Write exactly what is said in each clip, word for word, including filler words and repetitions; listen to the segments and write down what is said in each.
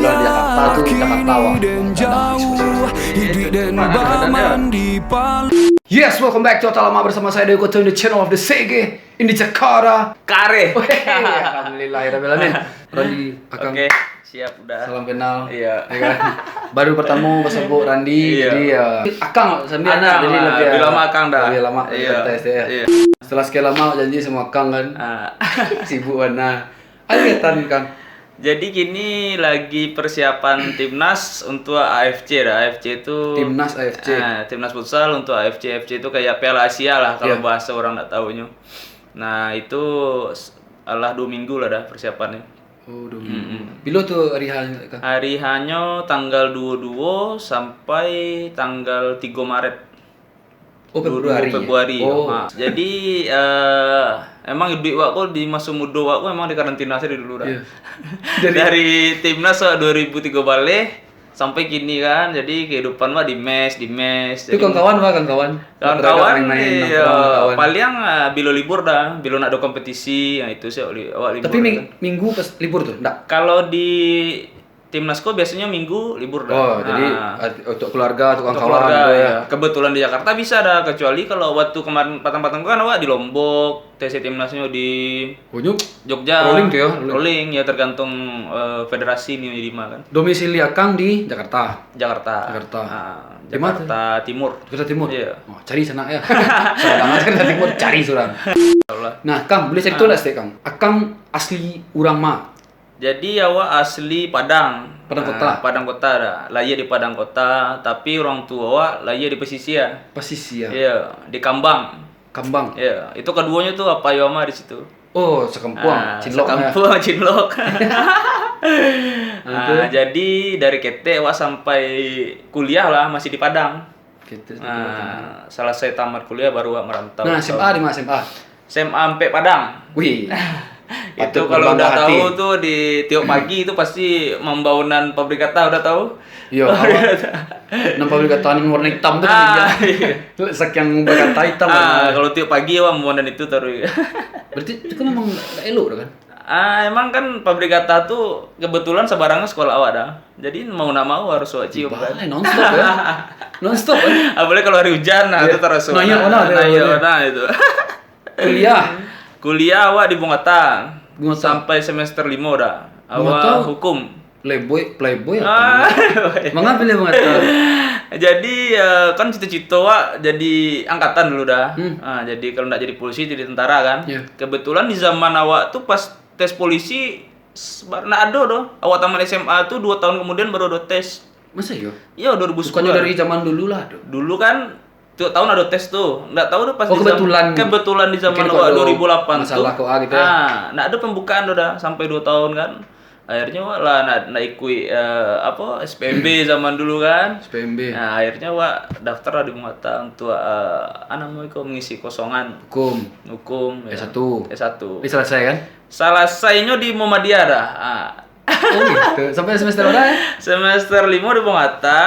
Di Jakarta tu, di Jakarta, wah. Yes, welcome back to Otak Lama bersama saya, Dewi Koco, in the channel of the Sege in the Jakarta. Kare. Alhamdulillah, ya Rabbil Alamin. Randi, Akang. Oke, siap udah. Salam kenal. Iya. Ya kan? Baru pertama bersebut Randi, Iya. Jadi ya, Akang sendiri Akang jadi lah, lebih lebih lama Akang dah. Lebih lama Iya. T S D ya. Iya. Setelah sekian lama janji sama Akang kan. Ah. Sibuk mana? Ayo Tan, Kang. Jadi kini lagi persiapan timnas untuk A F C dah. A F C itu Timnas A F C. Ah, timnas futsal untuk A F C. A F C itu kayak Piala Asia lah kalau Iya. bahasa orang nggak tahunya. Nah, itu s- alah dua minggu lah dah persiapannya. Oh, dua minggu. Bilo tu hari hanya, Kang? Hari hanyo tanggal dua puluh dua sampai tanggal tiga Maret. Oh, Dua puluh Februari. Februari. Oh. Ha. Jadi eh, emang duit wak ko di maso mudo wak ko emang di karantina sajo dulu dah. Iya. Jadi Dari timnas wak dua ribu tiga baleh sampai kini kan. Jadi kehidupan wak di mes, di mes. Itu kawan-kawan, Pak, kawan-kawan. Kawan-kawan, Main-main, iya. nongkrong, kawan. Paling ah, bilo libur dah, bilo nak ada kompetisi, nah itu sih awak li- awak libur. Tapi ming- Kan. Minggu pas libur tu, enggak? Kalau di timnas ko biasanya minggu libur dah. Oh, jadi Ah. art- untuk keluarga, untuk Untuk kawan-kawan keluarga, gitu ya. Ya. Kebetulan di Jakarta bisa dah, kecuali kalau waktu kemarin patang-patang kan awak di Lombok, T C timnasnya di Banyak Jogja. Rolling tu ya, rolling. Rolling ya, tergantung eh, federasi ni di mana kan. Domisili Akang di Jakarta. Jakarta. Jakarta. Ah, Di mana Jakarta Timur. Jakarta Timur. Iya. Oh, cari sana ya. Sana Jakarta Timur, cari surang. Allah. Nah, Kang, boleh cerita lah sedikit, Kang. Akang asli urang ma? Jadi awak asli Padang. Padang Ah, Kota? Padang Kota dah. Lahir di Padang Kota, tapi orang tua awak lahir di pesisir. Pesisir. Iya, di Kambang. Kambang. Ya, itu keduanya tuh apa yo ama di situ. Oh, sekampuang. Ah, Cinlok. Sekampuang Cinlok. Ah, jadi dari ketek awak sampai kuliah lah masih di Padang. Gitu. Ah, selesai tamat kuliah baru awak merantau. Nah, S M A di mana S M A? S M A Ampek Padang. Wih. Itu Patut kalau udah berbangga tahu hati. Tuh di tiok pagi itu pasti membangunan pabrik kata udah tahu. Yo, awak nampak beli kata warna hitam tu kan. Ah, Iya. iya. Saking berkata hitam. Ah, Kan. Kalau tiok pagi awak membangunan itu terus. Berarti itu kan memang tak elok dah kan? Ah, emang kan pabrik kata tuh kebetulan sebarangnya sekolah awak dah. Jadi mau nak mau harus awak cium kan. Bah, non stop ya. Non stop kan. Apalagi kalau hari hujan nah Iya. Itu terasa. Nah, iya, Nah, benar, nah, benar, iya, benar. Nah, itu. Kuliah. Kuliah awak di Bungata. Bungata. Sampai semester lima dah. Bungata? Awak hukum. Playboy, playboy Ah, apa? Mengapa pilih Bungata? Jadi eh, kan cita-cita awak jadi angkatan dulu dah. Hmm. Ah, jadi kalau nak jadi polisi jadi tentara kan. Iya. Kebetulan di zaman awak tuh pas tes polisi s- ba- nak ada doh. Awak tamat S M A tuh dua tahun kemudian baru ada tes. Masa yo? Iya, dua ribu sepuluh. Bukannya dari zaman dulu lah tuh. Dulu kan tiap tahun ada tes tuh. Nggak tahu tuh pas Oh, di zaman- kebetulan. kebetulan di zaman Mungkin awak kalau dua ribu delapan tuh. Masalah kok, ah, gitu ya. Ah, nggak ada pembukaan tuh dah sampai dua tahun kan. Akhirnya awak lah nak nak ikut eh, apa S P M B zaman dulu kan. S P M B. Nah, akhirnya awak daftar lah di Bungata untuk eh, apa namanya itu mengisi kosongan Hukum. hukum ya. S satu. S satu. Ini selesai kan? Selesainya di Muhammadiyah dah. Ah. Oh gitu. Sampai semester berapa ya? Semester lima di Bungata.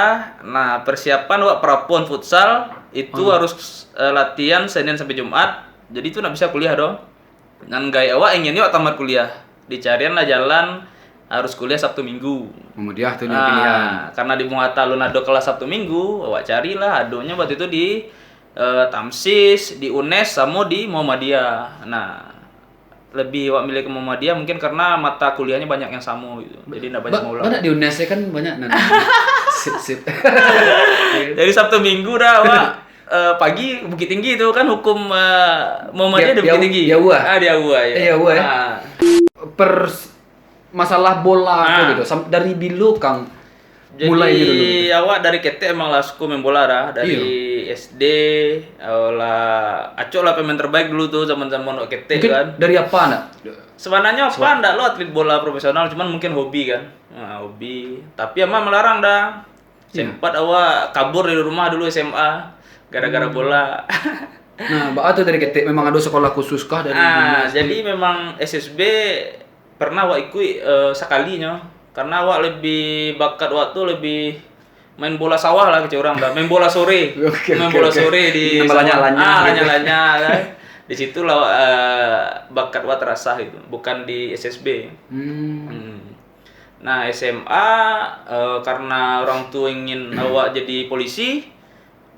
Nah, persiapan awak prapuan futsal itu Oh. harus eh, latihan Senin sampai Jumat. Jadi itu nak bisa kuliah doh. Nan gaek awak ingin awak tamat kuliah. Dicarian lah jalan harus kuliah Sabtu Minggu. Muhammadiyah tu Ah, yang pilihan. Karena di Bungata alun ado kelas Sabtu Minggu, awak carilah adonyo waktu itu di eh, Tamsis, di Unes, samo di Muhammadiyah. Nah, lebih awak milih ke Muhammadiyah mungkin karena mata kuliahnya banyak yang sama gitu. Jadi ndak banyak Ba- maulang. Banyak di Unes ya kan banyak nan. Sip sip. Jadi Sabtu Minggu dah awak eh, pagi Bukit Tinggi tu kan hukum eh, Muhammadiyah Dia- di Bukit dia- Tinggi. dia awak? Ah, dia awak ya. Eh, dia awak, ya. Ah. Per masalah bola Ah. tu gitu. Sam- dari bilo Kang Jadi mulai gitu dulu. Awak dari ketek emang lah suka main bola dah dari Iya. S D. Awak lah acok lah pemain terbaik dulu tu zaman-zaman awak ketek Mungkin kan. Dari apa nak? Sebenarnya apa ndak lo atlet bola profesional cuman mungkin hobi kan. Nah, hobi. Tapi ama melarang dah. Iya. Sempat awak kabur dari rumah dulu S M A gara-gara Hmm. bola. Nah, baa tu dari ketek memang ada sekolah khusus kah dari Ah, dinas? Jadi memang S S B pernah awak ikut eh, sekali nyo. Karena awak lebih bakat awak tu lebih main bola sawah lah kecil orang dah. Main bola sore. Oke, main oke, bola oke. sore di Main sawah. lanyah-lanyah Ah, gitu. Lanyah-lanyah lah. Di situlah eh, bakat awak terasah itu. Bukan di S S B. Hmm. Hmm. Nah, S M A, eh, karena orang tua ingin awak jadi polisi,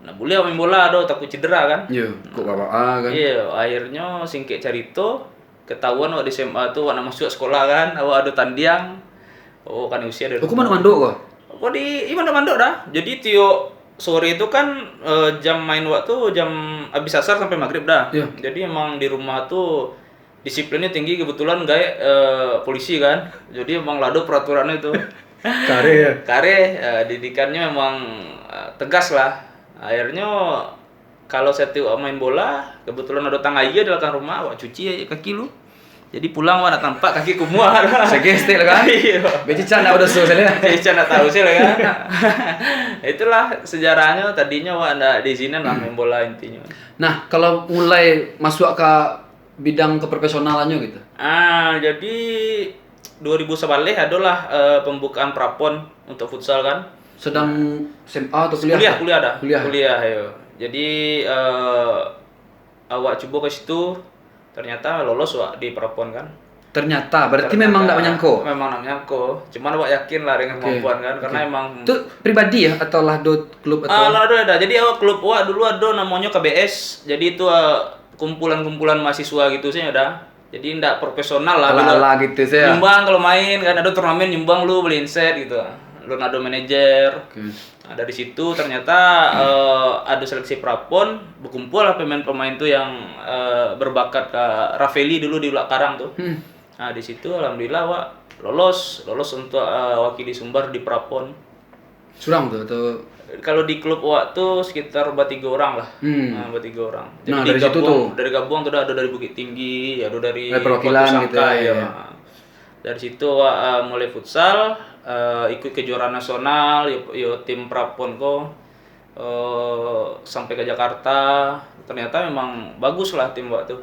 nah, buliah main bola doh, takut cedera kan. Iyo, kok bapak A kan. Iyo, akhirnyo singkek carito, ketahuan awak di S M A tu, awak nak masuak sekolah kan, awak ado tandiang. Oh, kan usia ado. Aku mandok-mandok ko? Aku di, iya mandok-mandok dah. Jadi tiok sore tu kan, eh, jam main wak tu jam habis asar sampai maghrib dah. Iyo. Jadi emang di rumah tu disiplinnyo tinggi, kebetulan gaek, eh, polisi kan. Jadi emang lah ado peraturan itu. Kareh, ya? Kareh, eh, didikannyo emang, eh, tegas lah. Akhirnyo, kalau satiok main bola, kebetulan ado tang aia di balakang rumah, awak cuci aja kaki lu. Jadi pulang awak nak tampak kaki kumuah. Segestek lah kan? Iyo. Becicak nak badoso sajo. Becicak nak tahu sajo lah kan? Itulah sejarahnyo, tadinyo awak ndak diizinin lah main bola intinyo. Nah, kalau mulai masuak ka bidang keprofesionalannyo gitu? Ah, jadi dua ribu sabaleh adolah, eh, pembukaan prapon untuk futsal kan. Sedang S M A atau kuliah? Kuliah, kuliah dah. Kuliah. Kuliah, yo. Jadi, eh, awak cubo ka situ, ternyata lolos wak di prapon kan. Ternyata, berarti memang ndak manyangko? Memang ndak manyangko. Cuman awak yakin lah dengan kemampuan kan, karena emang. Tu pribadi ya, atau lah do klub atau? Ah, lah do ado. Jadi awak klub awak dulu ado namonyo K B S. Jadi itu, ah, kumpulan-kumpulan mahasiswa gitu sih ada. Jadi ndak profesional lah. Ala-ala gitu sih ya. Nyumbang kalau main kan, ado turnamen nyumbang lu beli inset gitu. Lu ado manajer. Oke. Nah, dari situ ternyata, eh, ado seleksi prapon, berkumpul lah pemain-pemain tu yang, eh, berbakat ka Rafeli dulu di Ulak Karang tu. Hmm. Nah, di situ alhamdulillah awak lolos, lolos untuk, eh, wakili Sumbar di prapon. Surang tu atau? Kalau di klub awak tu sekitar batigo orang lah. Hmm. Nah, batigo orang. Jadi dari situ tu? Dari gabuang tu dah ado dari Bukittinggi, ado dari Batu Sangkai, gitu ya. Dari situ awak, eh, mulai futsal, eh, ikut kejuaraan nasional, yo, yo tim prapon ko, eh, sampai ke Jakarta. Ternyata memang bagus lah tim awak tu.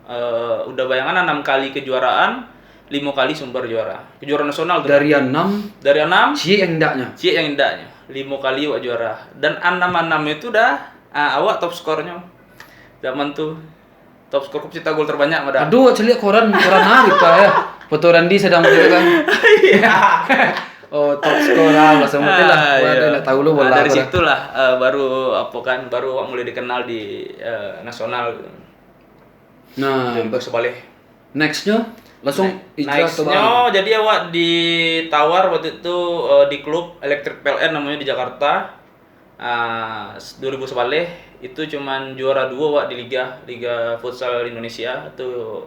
Eh, udah bayangan enam kali kejuaraan, limo kali Sumbar juara. Kejuaraan nasional tu. Dari anam? Dari anam? Ciek yang indaknyo? Ciek yang indaknyo. Limo kali awak juara. Dan anam-anam itu dah, ah, awak top skornyo. Zaman tu. Top skor, pecinta gol terbanyak mah dah. Aduh, awak caliak koran, koran hari pa ya. Foto Randi sedang gitu kan. Iya. Oh, top skor lah, bahasa mungkin lah. Ah, iya. Ndak tahu lu bola. Nah, dari situlah, eh, baru apa kan, baru awak mulai dikenal di, eh, nasional gitu. Nah, dua ribu sabaleh. Next-nyo langsung hijrah atau? Next-nyo, jadi awak ditawar waktu itu, eh, di klub Electric P L N namanya di Jakarta. Ah, dua ribu sabaleh itu cuman juara duo awak di liga, Liga Futsal Indonesia tu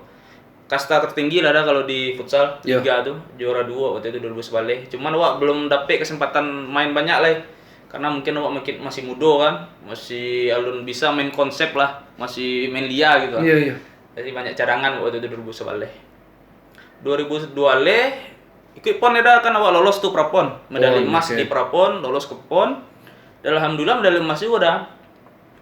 kasta tertinggi lah dah kalau di futsal, liga tu, juara duo waktu itu dua ribu sabaleh. Cuman awak belum dapek kesempatan main banyak lai. Karena mungkin awak mungkin masih mudo kan, masih alun bisa main konsep lah, masih main lia gitu lah. Iya, iya. Jadi banyak cadangan waktu itu dua ribu sabaleh. Dua ribu dua baleh, ikut pon dah kan awak lolos tu prapon. Medali emas di prapon, lolos ke pon. Dan alhamdulillah medali emas juga dah.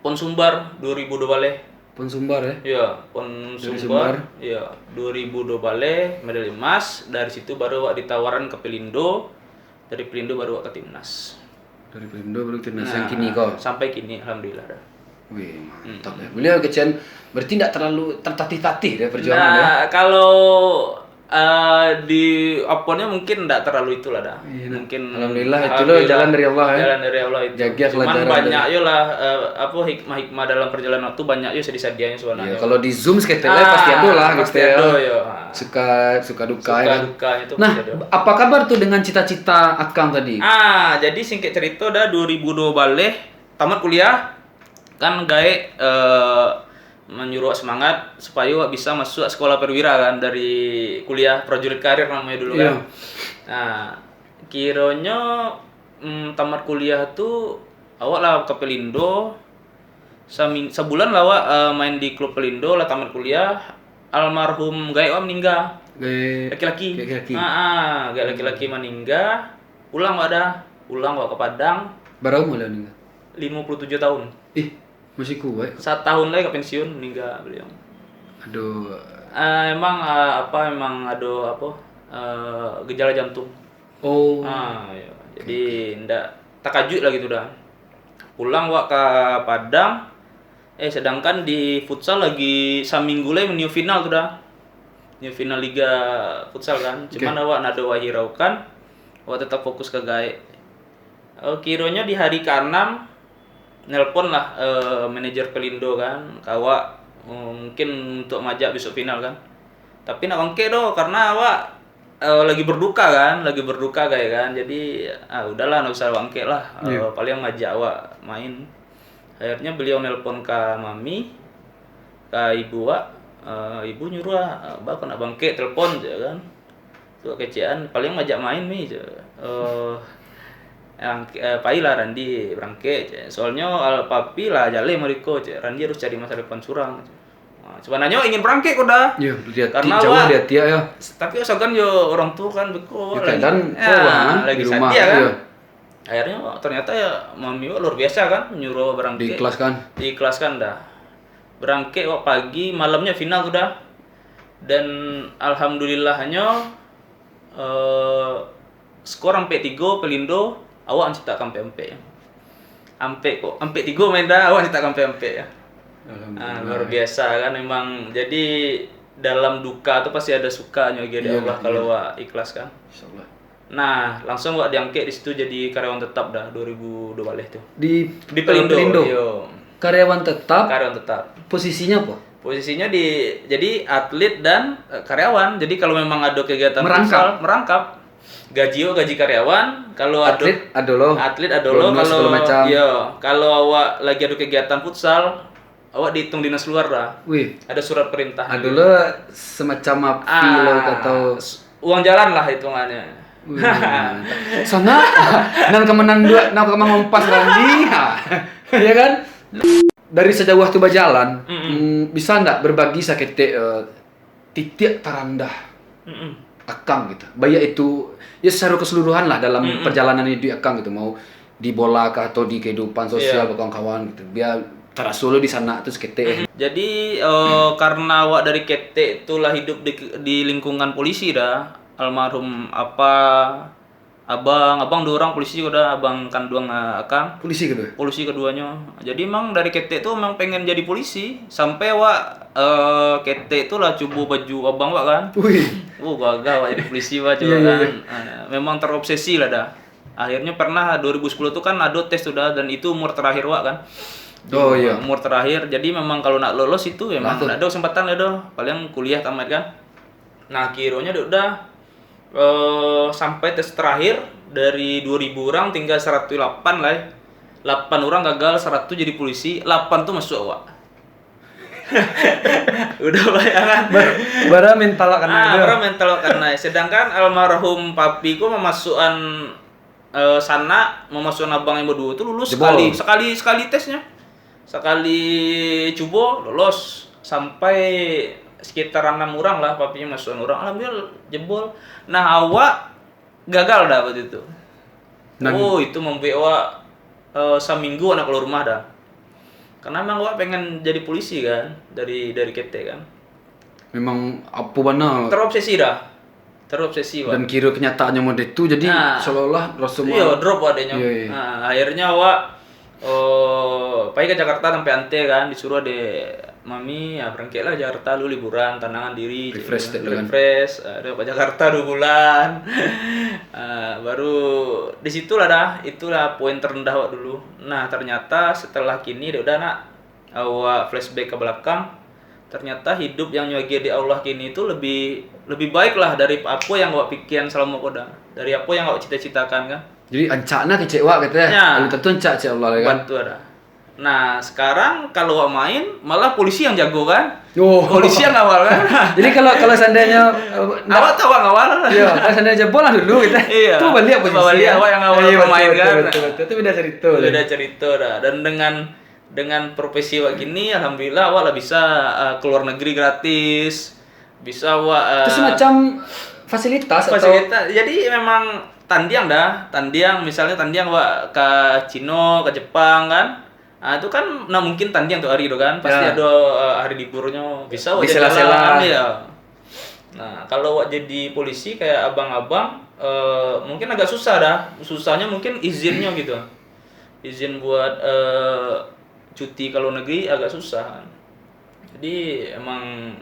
Pon Sumbar dua ribu dua baleh. Pon Sumbar ya? Iya, Pon Sumbar. Iya, dua ribu dua baleh medali emas. Dari situ baru awak ditawaran ke Pelindo. Dari Pelindo baru awak ke Timnas. Dari Pelindo baru ke Timnas yang kini ko? Sampai kini, alhamdulillah dah. Wih, mantap ya. Beliau kecen berarti ndak terlalu tertatih-tatih deh perjuangan ya. Nah, kalau, eh, di aponyo mungkin ndak terlalu itulah dah. Iya, nah. Mungkin alhamdulillah, itu loh jalan dari Allah ya. Jalan dari Allah itu. Cuman banyak yo lah, eh, apa, hikmah-hikmah dalam perjalanan waktu banyak yo sadih-sadiahnyo sebenarnya. Iya, kalau di Zoom seketek lah pasti ado lah gitu ya. Pasti ado yo. Suka, suka duka ya kan. Suka duka itu pasti ado. Nah, apa kabar tuh dengan cita-cita Akang tadi? Ah, jadi singkat cerita dah dua ribu dua baleh tamat kuliah, kan gaek, eh, manyuruh semangat supaya awak bisa masuk sekolah perwira kan, dari kuliah prajurit karir namanya dulu kan. Iya. Nah, kironyo, mm, tamat kuliah tu awak lah ke Pelindo, saming-, sabulan lah awak, eh, main di klub Pelindo, lah tamat kuliah, almarhum gaek awak meninggal. Gaek laki-laki. Gaek laki-laki. Ah, ah, gaek laki-laki meninggal. Pulang awak dah, pulang awak ke Padang. Bara umur lah meninggal? Limo puluh tujuh tahun. Ih, masih kuat. Satahun lagi ka pensiun, meninggal beliau. Aduh. Ah, emang, ah, apa, emang ado apa, eh, gejala jantung. Oh. Ah, iya. Oke, jadi ndak takajut lah gitu dah. Pulang awak ka Padang, eh, sedangkan di futsal lagi saminggu lai nio final tu dah. Nio final Liga Futsal kan. Oke. Cuman awak ndak ado wak hiraukan. Awak tetap fokus ka gaek. Eh, kironyo di hari kaanam, nelpon lah, eh, manajer Pelindo kan, ka awak, eh, mungkin untuk majak besok final kan. Tapi nak bangkek doh, karena awak, eh, lagi berduka kan, lagi berduka gaek kan. Jadi, ah, udahlah, ndak usah bangkek lah. Eh, Iyo. Paling majak awak main. Akhirnya beliau nelpon ka mami, ka ibu awak, eh, ibu nyuruah, "Ba, kok nak bangkek, telepon," je kan. Tu kecekan, "Paling majak main, Mi," je. "Eh, ang-, eh, pailah Randi barangkek," je. "Soalnyo al-, papi lah jaleh mariko," je. "Randi harus cari masa depan surang," je. Ah, sabananyo ingin barangkek ko dah. Iyo, di ati, Karena jauah awak di ati, yo. Tapi sagan yo orang tua kan beko Yo, lagi, keadaan yo, ko lah, lagi di rumah, sadiah kan. Iyo. Akhirnya ternyata ya mami awak luar biasa kan, nyuruh barangkek. Diikhlaskan. Diikhlaskan dah. Barangkek awak pagi, malamnya final tu dah. Dan alhamdulillahnyo, eh, skor ampek tigo Pelindo, awak mancitak ampek-ampek. Ampek kok, ampek tigo main dah, awak mancitak ampek-ampek ya. Ah, Alhamdulillah. Luar biasa kan memang. Jadi dalam duka tu pasti ada sukanyo lagi dari Iyolah, Allah kalau iyolah. Awak ikhlas kan. Insyaallah. Nah, langsung awak diangkek di situ jadi karyawan tetap dah dua ribu dua baleh tu. Di, Di eh, Pelindo, Pelindo. Iyo. Karyawan tetap. Karyawan tetap. Posisinya apa? Posisinya di, jadi atlet dan, eh, karyawan. Jadi kalau memang ada kegiatan Merangkap. Futsal, merangkap. Gaji awak gaji karyawan, kalau ada Atlet ado lo. Atlet ado lo, Bonus kalau, segala macam. Iyo, kalau awak lagi ada kegiatan futsal, awak dihitung dinas luar dah. Wih. Ada surat perintah. Ado lo semacam api Ah, lo atau s-, uang jalan lah hitungannya. Wih, mantap. Sana, nan ka mananduak, nan ka mangompas Randi. Ha. Iya kan? Dari sejauh tu bajalan, Mm-mm. mm, bisa ndak berbagi saketek, eh, titik tarandah Mm-mm. Akang gitu? Baik itu, ya secara keseluruhan lah dalam Mm-mm. perjalanan hidup Akang gitu. Mau di bola kah atau di kehidupan sosial Iya. berkawan-kawan gitu. Biar taraso lo di sana tu saketek. Mm-mm. Jadi, eh, karena awak dari ketek tu lah hidup di, di lingkungan polisi dah. Almarhum apa, abang, abang dua orang polisi ko dah, abang kanduang, eh, Akang. Polisi kedua? Polisi keduanyo. Jadi emang dari ketek tu emang pengen jadi polisi. Sampai awak, eh, ketek tu lah cubo baju abang awak kan. Wih. Oh, gagah awak jadi polisi, Pak, Iya, cubo iya, kan. iya. Eh, memang terobsesi lah dah. Akhirnya pernah dua ribu sepuluh tu kan ado tes tu dah, dan itu umur terakhir awak kan. Oh, iya. Umur terakhir. Jadi memang kalau nak lolos itu memang Lah tu. ndak ada kesempatan lah doh. Paling kuliah tamat kan. Nah, kironyo dek udah, eh, sampai tes terakhir dari dua ribu orang tinggal seratus lapan lah, eh. Lapan orang gagal, seratus jadi polisi, lapan tu masuk awak. Udah bayangan. Ba-, bara mental awak kanai Ah, tu. bara mental awak kanai. Sedangkan almarhum papi ko mamasukan, eh, sanak, mamasukan abang yang baduo tu lulus Jebol. sekali, sekali, sekali tesnya. Sekali cubo, lolos. Sampai sekitar anam urang lah, papinyo masukan urang. Alhamdulillah, jebol. Nah, awak gagal dah waktu itu. Nan Oh, itu mambuek awak, eh, saminggu nak kaluar rumah dah. Karena emang awak pengen jadi polisi kan, dari, dari ketek kan. Memang apo bana Terobsesi dah. Terobsesi, Pak. Dan kiro kenyataannyo model tu, jadi Nah. seolah-olah raso Iyo, ma- drop adeknyo. Iyo, iyo. Nah, akhirnya awak, oh, pai ka Jakarta tampek ante kan, disuruh dek mami, "Ya, barangkeklah Jakarta lu liburan, tanangan diri," Refresh cakap, dek lu kan. refresh, ah, dek ka Jakarta dua bulan. Ah, baru di situlah dah, itulah poin terendah awak dulu. Nah, ternyata setelah kini dek udah nak awak flashback ke belakang, ternyata hidup yang nyo agiah di Allah kini tu lebih, lebih baik lah dari apo yang awak pikian salamo ko dah, dari apo yang awak cita-citakan kan. Jadi, ancak nah kecek awak kato, Ya. alun tantu ancak cek Allah kan. Bantu ada. Nah, sekarang kalau awak main, malah polisi yang jago kan. Oh. Polisi yang awal kan. Jadi, kalau, kalau seandainya, eh, ndak Awak tu awak ngawal. Iya, kalau seandainya jebol lah dulu gitu. Iya. Tu baliak posisi, Baliak ya. awak yang awal Iya, betul, pemain betul, kan. betul, betul. Itu beda cerita. Beda cerita dah. Dan dengan dengan profesi awak gini, alhamdulillah awak lah bisa, uh, ke luar negeri gratis. Bisa awak, Itu uh, semacam fasilitas atau fasilitas. Jadi memang tandiang dah, tandiang, misalnya tandiang awak ke Cino, ke Jepang kan. Ah, itu kan nah mungkin tandiang tu hari tu kan. Pasti Ya. ada, uh, hari liburnyo. Bisa awak Bisa jalan-jalan, lah-lah. ya. Nah, kalau awak jadi polisi kayak abang-abang, eh, mungkin agak susah dah. Susahnya mungkin izinnyo gitu. Izin buat, eh, cuti ke luar negeri agak susah. Jadi emang,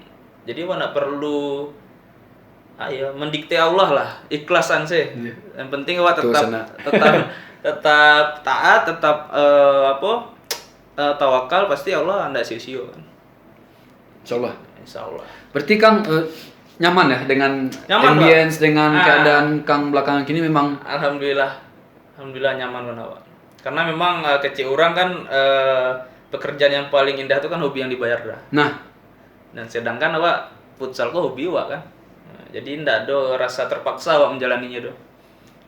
jadi awak ndak perlu, Ah, iyo, mendikte Allah lah, ikhlasan sih. Iyo. Yang penting awak tetap, tetap, tetap taat, tetap, eh, apa, eh, tawakal, pasti Allah ndak sio-sio kan. Insya Allah. Insya Allah. Berarti Kang, eh, nyaman ya dengan ambience, dengan keadaan Kang belakangan kini memang? Alhamdulillah. Alhamdulillah nyaman bana, Pak. Karena memang, eh, kecek urang kan, eh, pekerjaan yang paling indah tu kan hobi yang dibayar dah. Nah. Dan sedangkan awak futsal ko hobi awak kan. Nah, jadi ndak ado rasa terpaksa awak menjalaninya tu.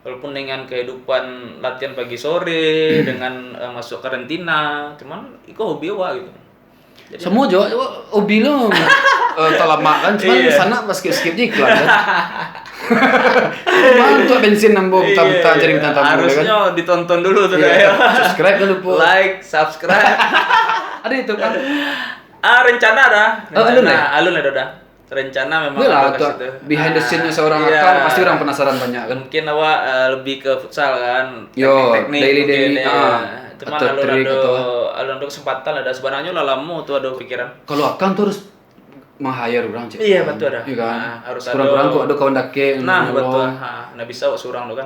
Walaupun dengan kehidupan latihan pagi sore, dengan, eh, masuk karantina, cuman iko hobi awak gitu. Jadi, semua jo, hobi lo, eh, talamak kan, cuman sanak pas skip-skip je iklan kan. Cuma untuk bensin nambah buta-buta, jadi bintang tamu, kan? Harusnyo ditonton dulu tu, dah, ya. Subscribe jangan lupa. Like, subscribe. Ada itu kan? Ah, rencana dah. Oh, alun, rencana, alun dah, dah. Rencana memang ada ke situ. Behind the scene-nya seorang Akang, pasti orang penasaran banyak kan? Mungkin awak, eh, lebih ke futsal kan, teknik-teknik daily, mungkin, daily, ya. Cuman alun ado, alun ado kesempatan lah. Sebenarnya lah lama tu ado pikiran. Kalau Akang tu harus meng-hire orang, cik. Iya, betul dah. Iya kan? Nah, harus kurang-kurang kok ada kawan dakek, nah, betul. Ha, ndak bisa awak surang tu kan.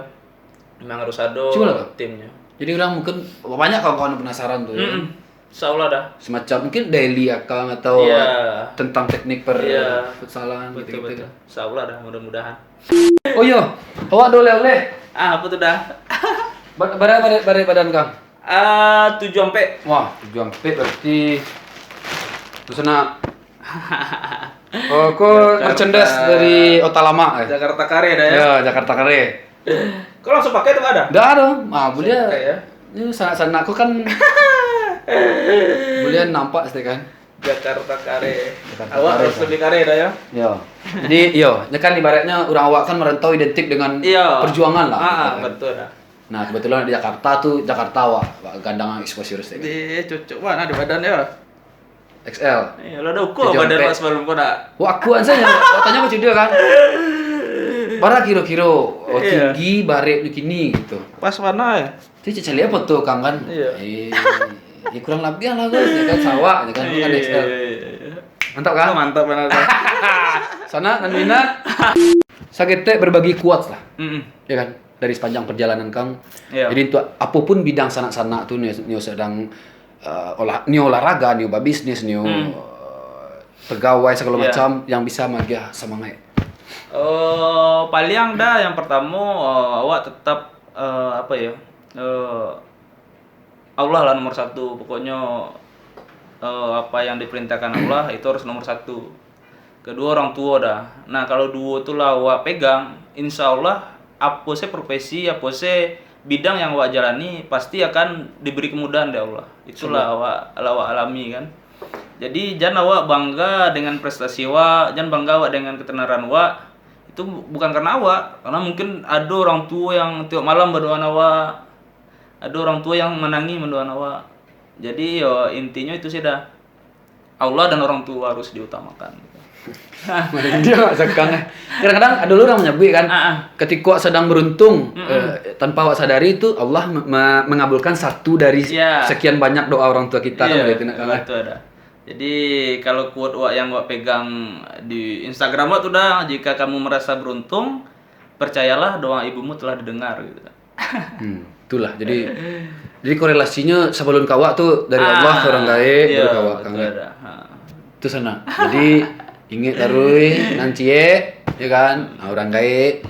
Memang harus ado timnya. Jadi orang mungkin banyak kawan-kawan penasaran tu, ya kan? Insya Allah dah. Semacam mungkin daily Akang atau tentang teknik per futsalan gitu-gitu. Betul, betul. Insya Allah dah, mudah-mudahan. Oh iyo, awak ado oleh-oleh. Ah, apa tu dah? Ba-, bara, bara, bara badan Kang? Ah, tujuh ampek. Wah, tujuh ampek berarti tu sana. Oh, ko merchandise dari Ota Lama, eh? Jakarta Kare dah, ya? Ya, Jakarta Kare. Kau langsung pakai tu, Pak, dah? Dah, dah. Ah, buliah. Pakai, ya? Ini sanak-sanak ko kan buliah nampak sih kan. Jakarta Kare. Jakarta Kare, kan? Awak harus lebih kare dah, ya? Yo. Jadi, yo, ini kan ibaratnya orang awak kan merantau identik dengan perjuangan lah, gitu kan. Betul dah. Nah, kebetulan di Jakarta tu, Jakarta awak, awak gadang exposure sih kan. Ih, cocok banget di badan, ya. X L. Iya, lo ado ukur badan awak sebelum ko nak. Wah, akuan saja. Awak tanya macam dia kan. Bara kiro-kiro, oh, tinggi, barek tu kini gitu. Pas mana ya? Tu cek caliak foto Kang kan? Iya. Eh, ya kurang lebih lah, Gus. Ya kan, sawak, ya kan, bukan X L. Iya, iya, iya. Mantap kan? Oh, mantap benar, Kang. Sana, nan minat. Saketek berbagi quotes lah. Mm-mm. Ya kan? Dari sepanjang perjalanan Kang. Iya. Jadi, untuk apapun bidang sanak-sanak tu, nio, nio sedang, eh, olah-, nio olahraga, nio babisnis, nio, eh, pegawai segala macam yang bisa magiah semangat. Eh, paling dah yang pertama, eh, awak tetap, eh, apa ya, eh, Allah lah nomor satu. Pokoknyo, eh, apa yang diperintahkan Allah itu harus nomor satu. Kedua, orang tua dah. Nah, kalau duo tu lah awak pegang, insya Allah, apo se profesi, apo se bidang yang awak jalani, pasti akan diberi kemudahan dek Allah. Itulah awak, lah awak alami kan. Jadi, jan awak bangga dengan prestasi awak, jan bangga awak dengan ketenaran awak. Itu bu-, bukan karena awak, karena mungkin ado orang tuo yang tiok malam badoaan awak, ado orang tuo yang manangih mandoaan awak. Jadi, yo, intinyo itu sih dah. Allah dan orang tua harus diutamakan. Dia nggak sekang, eh. Kadang-kadang ada orang menyebut kan, ah, ah, ketika sedang beruntung, mm-mm, eh, tanpa awak sadari itu Allah me-, me-, mengabulkan satu dari sekian banyak doa orang tua kita kan, iya, begitu, nak, betul, kan? Ada. Jadi, kalau quote wak yang wak pegang di Instagram wak tu dah, "Jika kamu merasa beruntung, percayalah doa ibumu telah didengar," gitu. Hmm, itulah. Jadi, jadi korelasinyo sabalun ka awak tu dari Allah, ah, orang gaek, iya, baru ka awak, betul, kan? Ada. Ha. Tu sanak. Jadi, ingat taruih, nan ciek, ya kan? Ah, orang gaek.